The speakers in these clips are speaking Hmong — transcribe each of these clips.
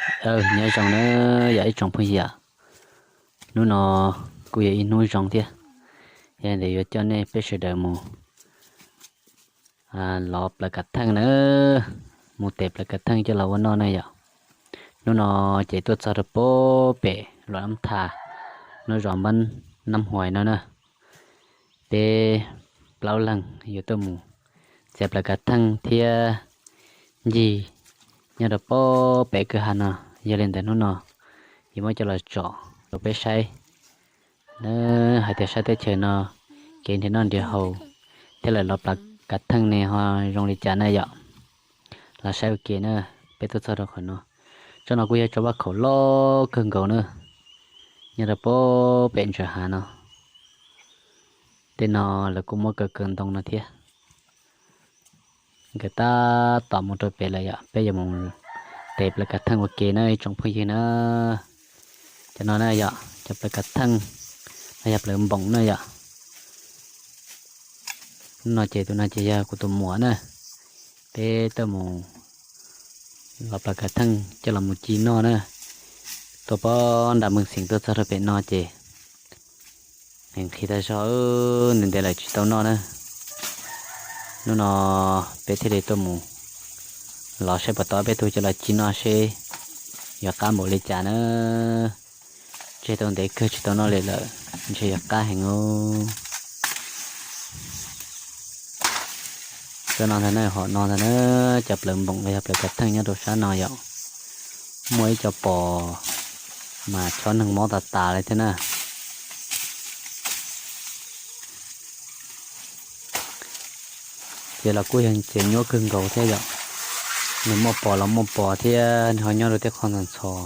Nyob zoo na yom ib tsoom phooj ywg, hnub no kuj yog ib hnub zoo thiab, yog li ntawd yuav coj nej peb sawv daws mus lov plaws kav theej na, mus tes plaws kav theej coj los ua noj na yom. Hnub no ces tuaj txog rau pem Luam Nab Thas, nub zos Npab Nab Huais no na, peb plaub leeg yuav tuaj mus txiav plaws kav theej thiab ncig nyob rau pem kwj ha no. Yog li ntawd hnub no yuav muab coj los tsom rau peb saib na, hais tias sab teb chaws no kev nrhiav noj nrhiav haus thiab lawv lov plaws kav theej ne ho zoo li cas na yom. Los saib ua ke na, peb tuaj txog rau qhov no, tsob no kuj yog tsob vaj khaum loj kawg nkaus na, nyob rau pem ntsaws hav no. Tej no lawv kuj muab kaw kaw ntoo no thiab. Nkawd tab tom mus rau pem lawm yom, peb yuav mus tes plaws kav theej ua ke na ib tsoom phooj ywg na. Cov no na yom, cov plaws kav theej los yog plaws npoom na yom. Hnub no ces tus no ces yog kuv tus muam na, peb tuaj mus lov plaws kav theej coj los mus ci noj na. Tuaj pem nram Meej Xeem tuaj txog rau pem no ces nqhis tag zog, ntev ntev lawm tsis tau noj na. Hnub no peb thiaj li tuaj mus lov saib puas tau peb tug coj los ci noj seb yuav qab npaum li cas na. Tseg tau ntev kawg tsis tau noj li lawm, ntshe yuav qab heev os. Cov no ntag na, hom no ntag na, cov plaws npoom los yog plaws kav theej nyob rau sab no yom. Muaj ib co pos mas chob neeg mob tas tas li thiab na. Ces los kuj yog txias nyuaj kawg nkaus thiab yom. Nws muaj pos los muaj pos thiab, nws ho nyob rau tej qhov ntxhov ntxhov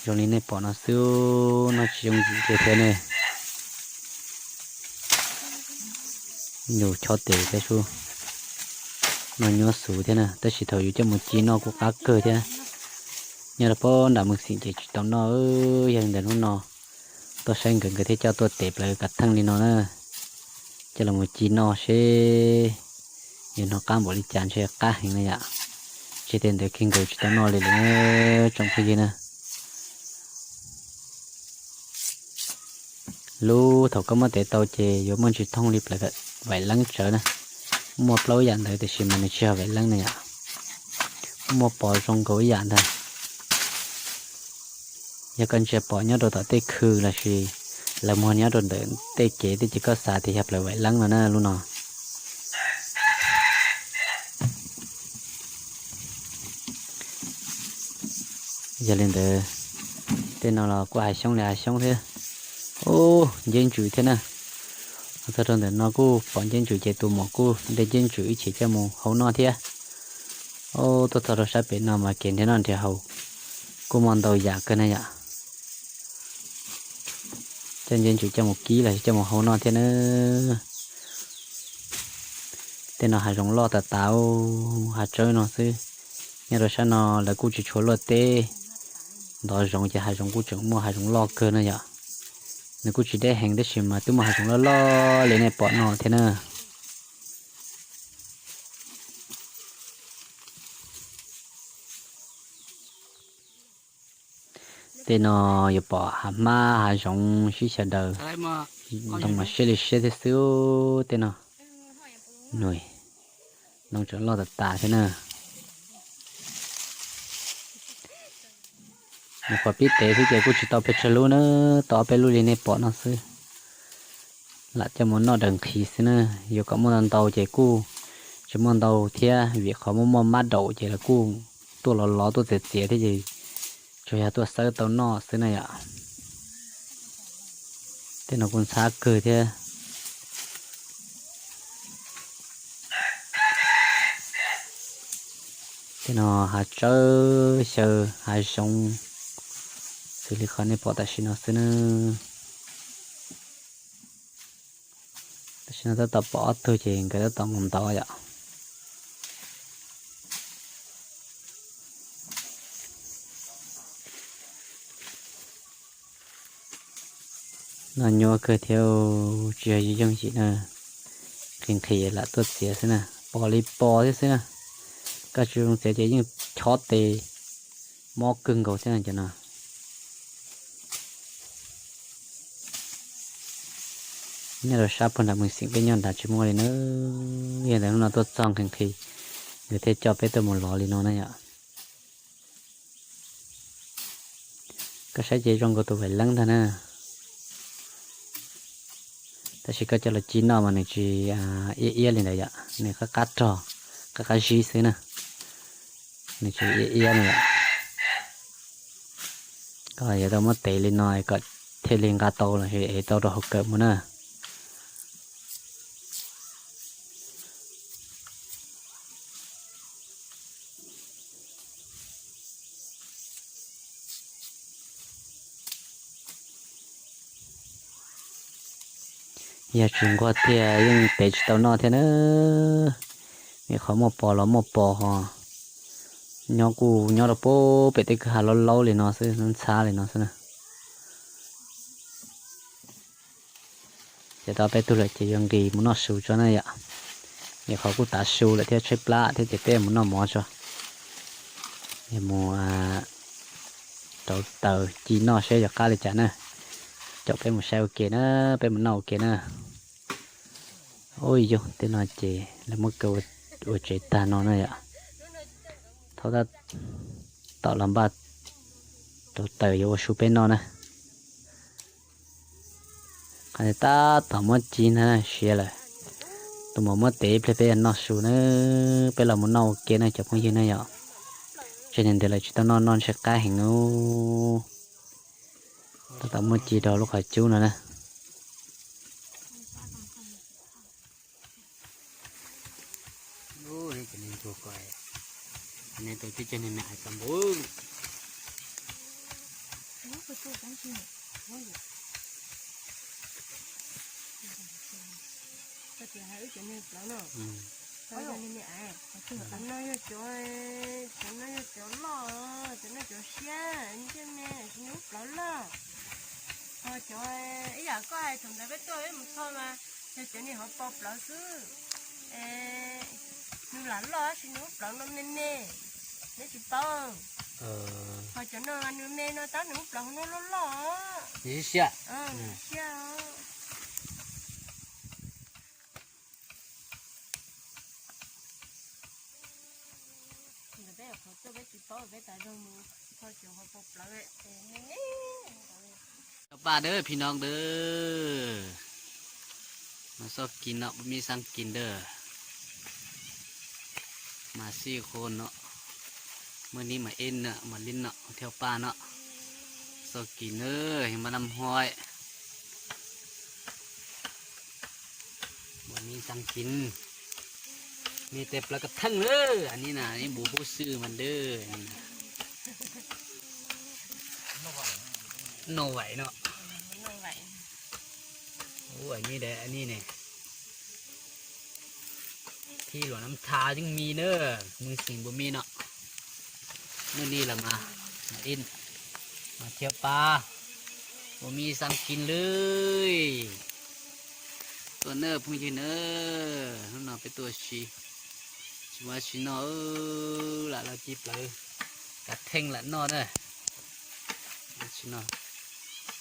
zoo li nej pom no xwb, noj tsis yooj yim kiag thiab ne. Yus chob tes thiab xwb, noj nyuaj xus thiab na, tab sis thaum yus coj mus ci noj kuj qab kawg thiab. Nyob rau pem nram Meej Xeem ces tsis tau noj, yog li ntawd hnub no tuaj saib nkawd, nkawd thiaj coj tuaj tes plaws kav theej li no na, coj los mus ci noj seb yuav hnov qab npaum li cas, ntshe qab heev na yom. Tseg tej ntev kawg nkaus tsis tau noj li lawm tsoom phooj ywg na. Lub thaum koj muab tev tau ces yuav muaj ntsis thooj li plaws vaim leeb tsawv na. Muaj plaub yam ntawd tiam sis mas nws tsis yog vaim leeb na yom. Muaj pos zoo nkaus ib yam ntag. Yog koj ntsia pom nyob rau tom tej khw lossis lawv muag nyob rau ntawm tej kev tej ces koj xav tias yog plaws vaim leeb no na lub no. Yog li ntawd, tej no los kuj hav xyoob li hav xyoob thiab. Ub, nceb ntsws thiab na. Txog rau ntawm no kuj pom nceb ntsws ces tus muam kuj de nceb ntsws ib chim coj mus hau noj thiab. Ub, tuaj txog rau sab pem no mas kev nrhiav noj nrhiav haus kuj muaj ntau yam kawg na yom. Coj nceb ntsws coj mus kib los sis coj mus hau noj thiab na. Tej no hav zoov loj tas tas, hav tsawb no xwb. Nyob rau sab no lawv kuj tsis tshua luaj teb ntov zoov ces hav zoov kuj tseem muaj hav zoov loj kawg na yom. Nws kuj tsis deb heev tab sis mas twb muaj hav zoov loj loj li nej pom no thiab na. Tej no yuav pom hav hmab hav zoov sib xyaw daws, ntoo mas siab li siab thiab xwb tej no. Ntoo tseem loj tas tas thiab na. Nyuam qhuav pib tev xwb ces kuj tsis tau pes tsawg lub na, tau ob peb lub li nej pom no xwb. Lam coj mus noj daws nqhis xwb na, yuav kom muaj ntau ntau ces kuj tsis muaj ntau thiab vim qhov muaj muaj mab daum ces lawv kuj tuaj lov lov tuaj txiav txiav thiab ces tsuas yog tuaj xawb tau noj xwb na yom. Tej no kuj ntxhab kawg thiab. Tej no hav tsawb xyaw hav zoov xws li qhov nej pom tam sim no xwb na. Tam sim no tab tom pom ob tug ces nkawd tab tom mus ntov yom. Noj nyuaj kawg thiab, tsis yog yooj yim na, nqhis nqhis lam tuaj txiav xwb na, pos li pos thiab xwb na. Koj tsis zoo txiav ces yeej chob tes Mob kawg nkaus thiab no cov no. Nyob rau sab puag nram Moos Xeem peb nyob nrad tsis muaj li na. Yog ntawd hnub no tuaj txog nqhis nqhis, nkawd thiaj coj peb tuaj mus lov li no na yom. Koj saib ces zoo nkaus tus vaim leeb ntag na. Tab sis koj coj los ci noj mas nws tsis iab iab li ntawd yom, nws qab qab rog, qab qab zib xwb na. Nws tsis iab iab na yom. Koj yuav tau muab tev li no kom thiaj li nqa tau los sis ev tau rau hauv kawm mus na. Yog tsis nquag tiag yeej tev tsis tau noj thiab na. Vim qhov muaj pos los muaj pos ho, nyob kuj nyob rau pem tej kwj ha laub laub li no xwb, ntxhab li no xwb na. Ces tau peb tug lawm ces yuav nqis mus noj su tso na yom. Vim qhov kuj tav su lawm thiab tshaib plab thiab ces peb mus noj mov tso. Yog mus rauv taws ci noj seb yog qab li cas na. Caum peb mus saib ua ke na, peb mus noj ua ke na. Ub yog tej no ces lawv muab kaw ua tsev tag no na yom. Thaum tab tom los npaj rauv taws yuav ua su peb noj na. Qhov tab tom muab ci ntag siav lawm. Tus muam muab tev ib pliag peb yuav noj su na. Peb los mus noj ua ke na cov phooj ywg na yom. Tseg ntev lawm tsis tau noj, noj ntshe qab heev. Tab tom muab ci rau lub qhov cub no na. Cov no yog cov, cov no yog cov loj, cov no cov siab, ntiaj me tsis nub plawv loj. Ho cov ib yam koj hais thaum ntawd peb tuaj peb mus txog mas yog cov niag hauv paus plawv xwb. Nws lam loj tab sis nws lub plawv no me me, neb tsis paub. Ho cov no nws me no tab nws lub plawv no loj loj. Siab. Peb qhov tuaj peb tsis paub peb tas zog mus txog cov hauv paus plawv. Cov paj dawb phij noog dawb, mas xoj kis no, me xab kis dawb, mas xij qhua no, muaj nib mas ib no, mas li no thiab paj no, xoj kis na, mas nab hoi. Muaj nib xab kis, me tej plawv kav theej na, nib na, nib npus hub xwb mas dawb. Noj vaim no. Ub, nib ne, thib luam nab tha yeej me na, Moos Xeem npus me no. Muaj nib los mas, mas ib, mas thiab paj, ua me xab kis lawm. Tuaj na phooj ywg na, hnub no peb tuaj si, tsis muaj dab tsi noj, lam los ci plawv kav theej lam noj na. Tsis no,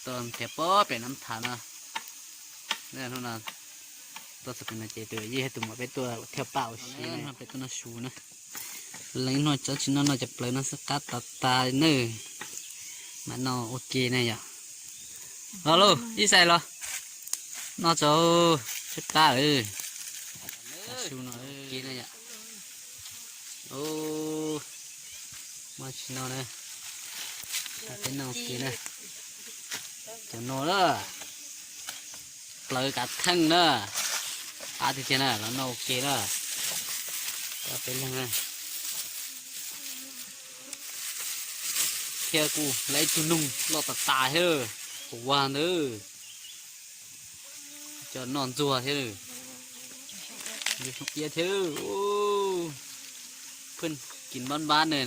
tuaj nrhiav pob pem nab tha no. Hnub no tuaj txog pem no ces tus yij tus muam peb tuaj thiaj paj ua si, peb tuaj noj su na. Leej no tsis noj no cov plawv no xwb qab tas tas nawb. Mam noj ua ke na yom. Los lauj, ib xais los. Noj tso, tshaib plab lawm. Su no ua ke na yom. Muaj tsis no na, peb noj ua ke na. Cov no na, plawv kav theej na, qab tiag tiag na, los noj ua ke na. Peb leeg na. Thiab kuj lawv ib tug noog loj tas tas thiab, hauv vaj ntawd. Cov noj ntxuag thiab, ntxuag xyoob iab thiab. Pheej kis npab npab ne,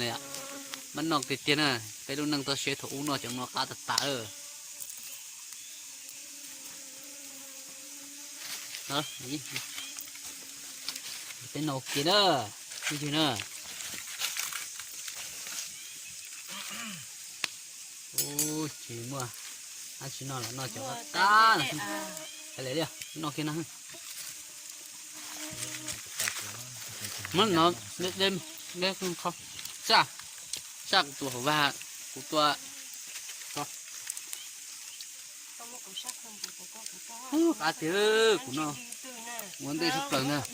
npab noj tiag tiag na. Peb lub neej toj siab thaum ub noj cov no qab tas tas. Peb noj ua ke na, phooj ywg na. Ub, tsis muaj dab tsi noj los noj cov qab qab no xwb. Hais lawm li, noj kiag no. Muab no, deb, deb, deb, saj, saj kuv tua hauv vaj, kuv tua. Ub, qab tiag, kuv no ua ntej tshaj plaws ntag.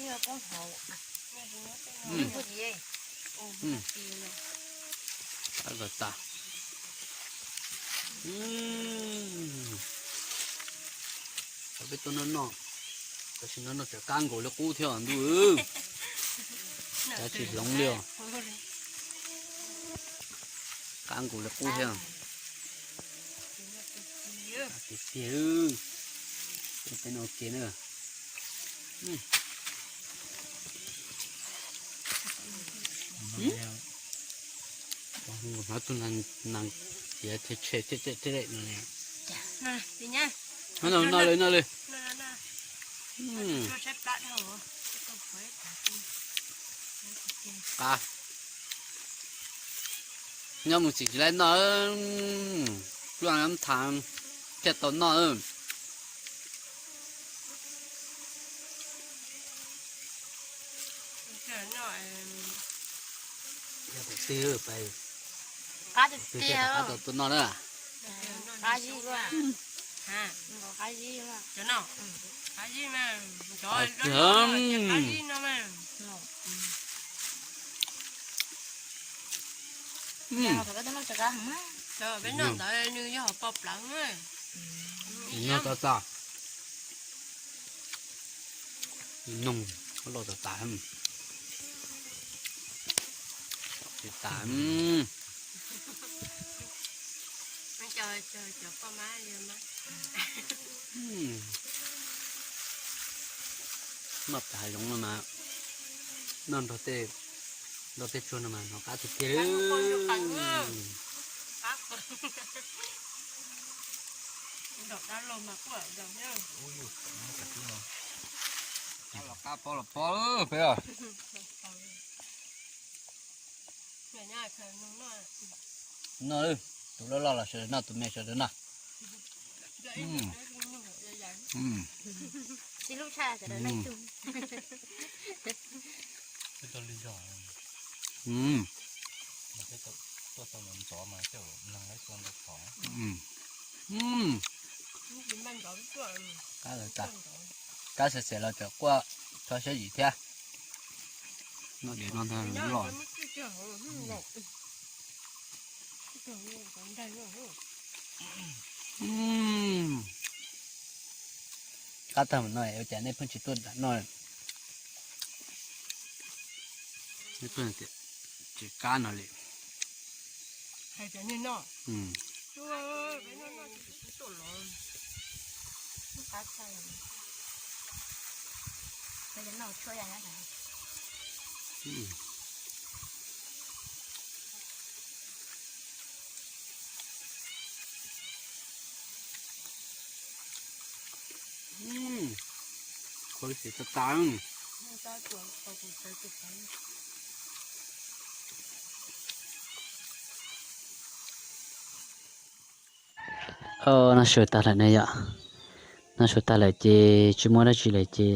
Qab zom tas. Peb tuaj noj noj, tam sim no noj tsam qab nkaus li qub thiab ntuj. Kav tsis hloov li os. Qab nkaus li qub thiab. Tiag tiag, peb no ua ke na. Hnov tus nas tiav tshe tshe no. Noj li, noj li. Qab. Nyob mus txim tsis laib noj, pluaj tham thiaj tau noj. Yog tus twg, qab tiag tiag, qab tau tuaj noj na. Qab zib, qab zib, qab zib no. Peb noj ntawd nws yog hauv paus plawv. Noj tau txog. Noog loj tas tas, tsis tas. Noj tas hav zoov no mas, noj nrog tej, nrog tej tsuag no mas noj qab tiag tiag li. Los qab pob los pob peb. Noj, tus loj loj los sawv daws noj, tus me sawv daws noj. Qab xiav xiav los tseem quaj tso siab zim thiab. Noj diav no ntag loj. Qab tag mus no ua cas nej pheej tsis tuaj noj? Nej pheej tias tsis qab no li. Khuv xim tas tas. Noj su tag lawm ne yom. Noj su tag lawm ces tsis muaj dab tsi lawm ces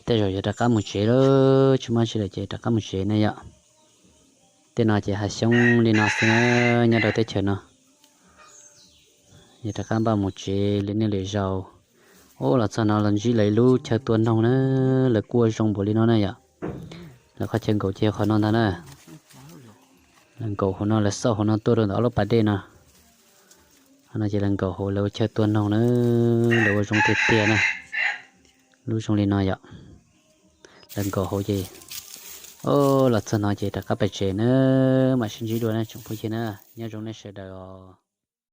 tej zaum yuav rov qab mus tsev lawm, tsis muaj dab tsi lawm ces rov qab mus tsev ne yom. Tej no ces hav xyoob li no xwb na, nyob rau teb chaws no. Yog rov qab npaj mus tsev li nej lwm zaus. Ub, los txog no los ntsib lawv ib lub chaw tua noog na, lawv kuj ua zoo npaum li no na yom. Lawv qhov chaw nkaum ces qhov no ntag na. Lawv nkaum hauv no, lawv xauj hauv no tuaj rau ntawm ob lub pas dej no. Qhov no ces lawv nkaum hauv lawv ua chaw tua noog na, lawv ua zoo tiag tiag na. Lub zoo li no yom. Lawv nkaum hauv ces, o, los txog no ces rov qab pais tsev na, mam sib ntsib dua na tsoom phooj ywg na, nyob zoo nej sawv daws os.